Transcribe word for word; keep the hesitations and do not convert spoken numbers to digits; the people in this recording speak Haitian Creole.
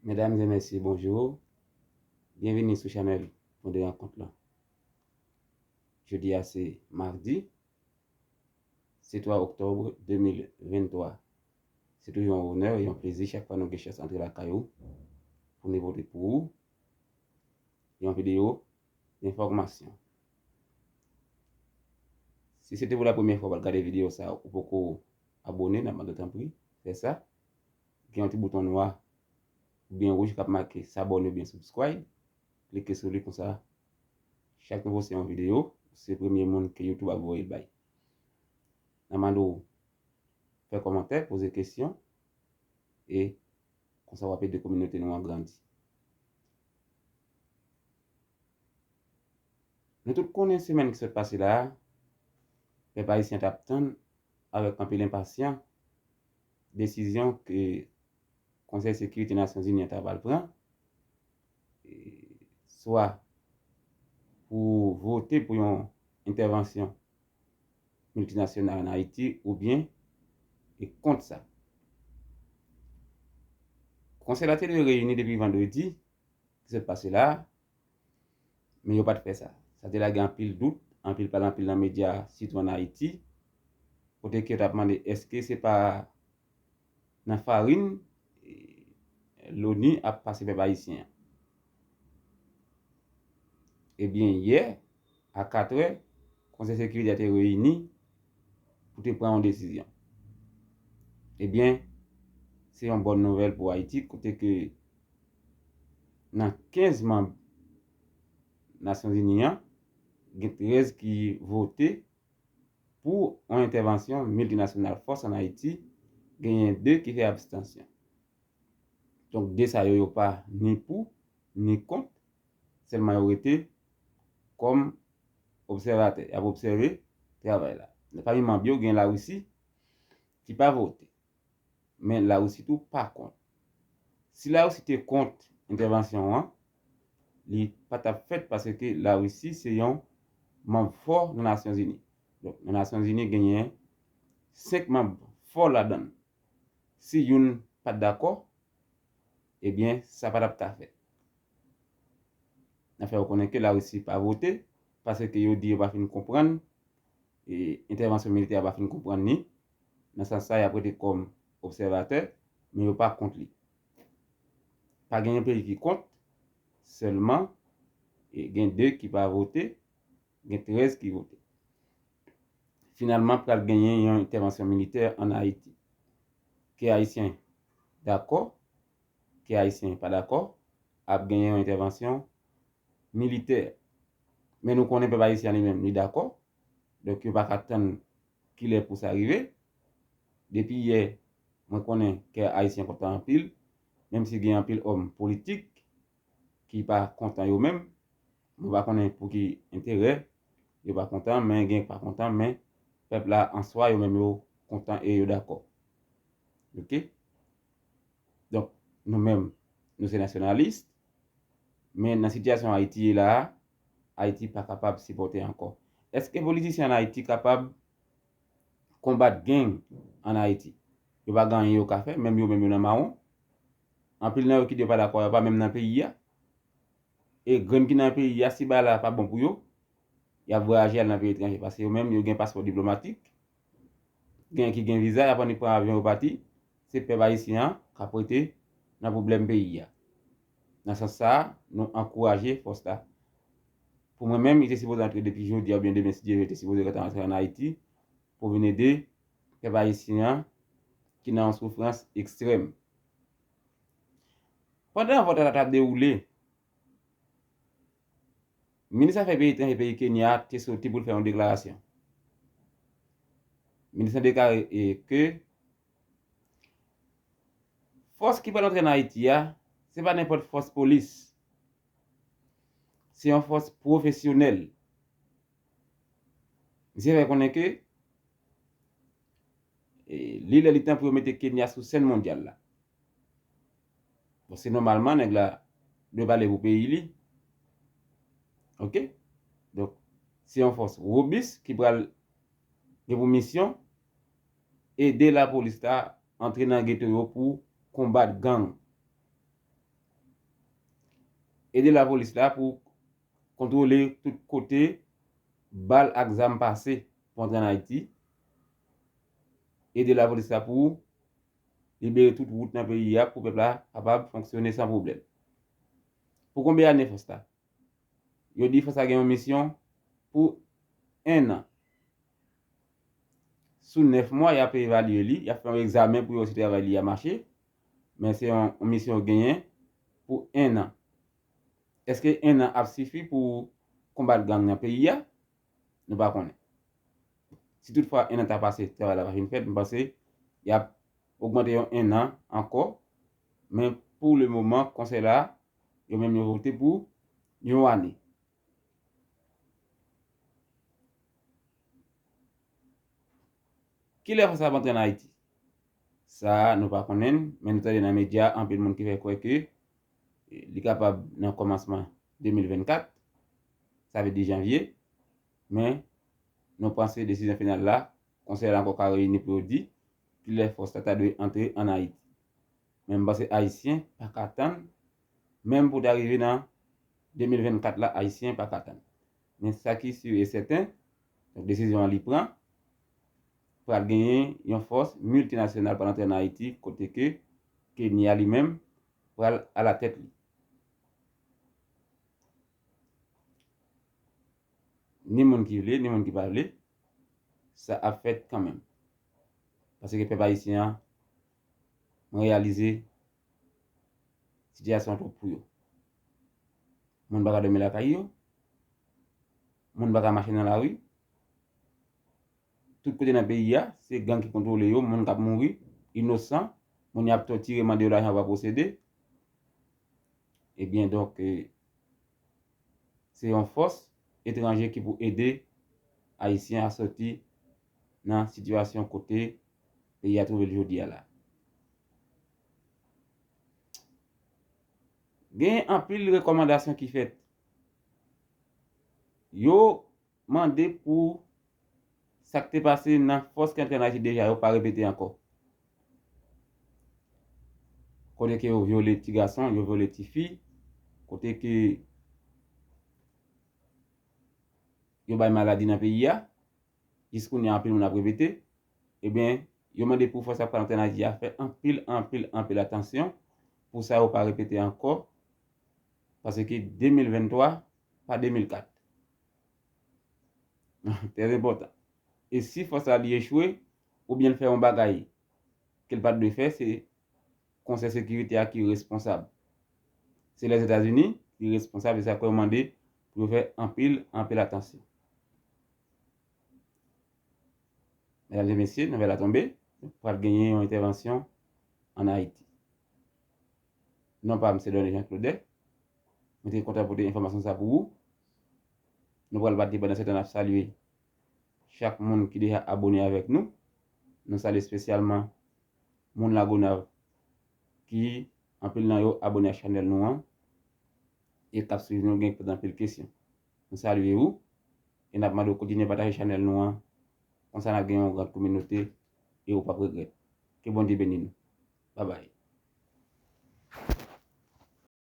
Medam e mesye, bonjou. Byenvini sou chanèl Pwen de Rankont lan. Jodi a se madi, se twa oktòb de mil venntwa. Se toujou yon onè, yon plezi chak fwa nou gen chans antre lakay ou pou nou pote pou ou yon videyo enfòmasyon. Si se te pou la premyè fwa w ap gade videyo sa a, ou poko abòne, n ap mande w tanpri, fè sa. Gen yon ti bouton nwa oubyen wouj k ap make s'abonner oubyen subscribe. Klike sou li konsa. Chak nou poste yon videyo, se premye moun ke YouTube ap voye l bay. N ap mande w fè kòmantè, poze kesyon, e konsa w ap ede kominote nou an grandi. Nou tout konnen semèn ki sot pase la a, pèp ayisyen t ap tann avèk anpil enpasyan desizyon ke Konsèy Sekirite Nasyonzini an ta pral pran, e, swa pou vote pou yon entèvansyon miltinasyonal ann Ayiti oubyen e kont sa. Konsèy la te dwe reyini depi vandredi ki sot pase la a, men yo pa t fè sa. Sa te lage anpil dout, anpil pale anpil nan medya, sitou ann Ayiti, kote ke yo t ap mande èske se pa nan farin, e, Loni ap pase pèp ayisyen an. Ebyen, yè, a katrè, Konsèy Sekirite a te reyini pou te pran yon desizyon. Ebyen, se yon bòn nouvèl pou Ayiti, kote ke nan kenz manm Nasyonzini an, gen trèz ki vote pou yon entèvansyon miltinasyonal fòs ann Ayiti, genyen de ki fè abstansyon. Donk, de sa yo, yo pa ni pou, ni kont, sèlman yo rete kòm obsèvatè. Y ap obsève travay la. Pami manm yo, gen Larisi ki pa vote. Men Larisi tou pa kont. Si Larisi te kont entèvansyon an, li pa t ap fèt paske Larisi se yon manm fò nan Nasyonzini. Donk, nan Nasyonzini, genyen senk manm fò ladan l. Si youn pa t dakò, ebyen, sa pa t ap ka fèt. N ap fè yo konnen ke Larisi pa vote, paske yo di yo pa fin konprann, e, entèvansyon militè a pa fin konprann li. Nan sans sa, y ap rete kòm obsèvatè, men yo pa kont li. Pa genyen peyi ki kont, sèlman, e, gen de ki pa vote, gen trèz ki vote. Finalman, pral genyen yon entèvansyon militè ann Ayiti. Ke Ayisyen dakò, ke Ayisyen pa dakò, ap genyen yon entèvansyon militè. Men nou konnen pèp ayisyen an li menm, li dakò. Donk, yo pa ka tann kilè pou sa rive. Depi yè, mwen konnen kè Ayisyen kontan anpil, menm si gen anpil òm politik ki pa kontan yo menm. Mwen pa konnen pou ki enterè yo pa kontan, men gen pa kontan, men pèp la an swa, yo menm yo kontan e yo dakò. Oke? Donk, nou menm, nou se nasyonalis, men nan sitiyasyon Ayiti ye la a, Ayiti pa kapab sipòte ankò. Èske politisyen ann Ayiti kapab konbat gang ann Ayiti? Yo pa gen anyen yo ka fè, menm yo menm yo nan mawon. Anpil nan yo ki di yo pa dakò, yo pa menm nan peyi a. E grenn ki nan peyi a, si bagay la pa bon pou yo, y ap vwayaje al nan peyi etranje, paske yo menm, yo gen paspò diplomatik, gen ki gen viza, y ap annik pran avyon, yo pati. Se pèp ayisyen an k ap rete nan pwoblèm peyi a. Nan sans sa a, nou ankouraje fòs la. Pou mwen menm, li te sipoze antre depi jodi a oubyen demen, si Dye vle, li te sipoze gentan antre ann Ayiti pou vin ede pèp ayisyen an ki nan yon soufrans ekstrèm. Pandan vòt la t ap dewoule, Minis Afè Etranjè peyi Kenya te soti pou l fè yon deklarasyon. Minis lan deklare, e, ke fòs ki pral antre ann Ayiti a, se pa nenpòt fòs polis. Se yon fòs pwofesyonèl. Misye fè konnen ke, e, li lè li tan pou yo mete Kenya sou sèn mondyal la. Bon, se nòmalman nèg la dwe pale pou peyi li. Oke? Donk, se yon fòs wobis ki pral gen pou misyon ede lapolis la antre nan geto yo pou konbat gang. Ede lapolis la pou kontwole tout kote bal ak zam pase pou antre ann Ayiti. Ede lapolis la pou libere tout wout nan peyi a pou pèp la kapab fonksyone san pwoblèm. Pou konbyen ane fòs la? Yo di fòs la gen yon misyon pou en an. Sou nèf mwa, y ap evalye li, y ap fè yon egzamen pou yo wè si travay li a mache. Men se yon, yon misyon yo genyen pou en an. Èske en an ap sifi pou konbat gang nan peyi a? Nou pa konnen. Si toutfwa en an ta pase, travay la pa fin fèt, m panse y ap ogmante yon en an ankò. Men pou le moman, konsèy la, yo menm yo vote pou yon ane. Kilè fòs la ap antre ann Ayiti? Sa a, nou pa konnen l, men nou tande nan medya, anpil moun ki fè kwè ke li kapab nan kòmansman de mil vennkat, sa vle di janvye, men nou panse desizyon final la, konsèy la ankò ka reyini pou yo di kilè fòs la ta dwe antre ann Ayiti. Men m panse Ayisyen pa ka tann, menm pou ta rive nan de mil vennkat la, Ayisyen pa ka tann. Men sa ki si e sèten, donk desizyon an li pran, pral genyen yon fòs miltinasyonal pral antre ann Ayiti, kote ke Kenya li menm pral alatèt li. Ni moun ki vle, ni moun ki pa vle, sa ap fèt kanmenm. Paske pèp ayisyen an, mwen reyalize sitiyasyon an twòp pou yo. Moun pa ka dòmi lakay yo, moun pa ka mache nan lari, tout kote nan peyi a, se gang ki kontwole yo, moun k ap mouri, inosan, moun y ap tòtire, mande yo lajan pa posede. Ebyen, donk, eh, se yon fòs etranje ki pou ede Ayisyen a sòti nan sitiyasyon kote peyi a twouve l jodi a la. Gen anpil rekòmandasyon ki fèt. Yo mande pou sa k te pase nan fòs ki antre ann Ayiti deja yo pa repete ankò. Kote ke yo vyole ti gason, yo vyole ti fi, kote ke yo bay maladi nan peyi a, jiskounye a anpil moun ap repete, ebyen, yo mande pou fòs la k pral antre ann Ayiti a fè anpil, anpil, anpil atansyon pou sa yo pa repete ankò, paske de mil venntwa pa de mil kat. Trè enpòtan. E si fòs la li echwe, oubyen l fè yon bagay ke l pa t dwe fè, se Konsèy Sekirite a ki responsab. Se Lèzetazini ki responsab, e sa k fè yo mande pou yo fè anpil, anpil atansyon. Medam e mesye, nouvèl la tonbe, pral genyen yon entèvansyon ann Ayiti. Non pa m se Donny Jean Claude. Mwen te kontan pote enfòmasyon sa pou ou. Nou pral bat li pandan se tan n ap salye chak moun ki deja abone avèk nou. Nou salye espesyalman moun Lagonav ki anpil nan yo abone ak chanèl nou an e k ap swiv nou, gen poze anpil kesyon. Nou salye ou e n ap mande w kontinye pataje chanèl nou an. Konsa n ap gen yon gran kominote e ou p ap regrèt. Ke Bondye beni nou. Babay.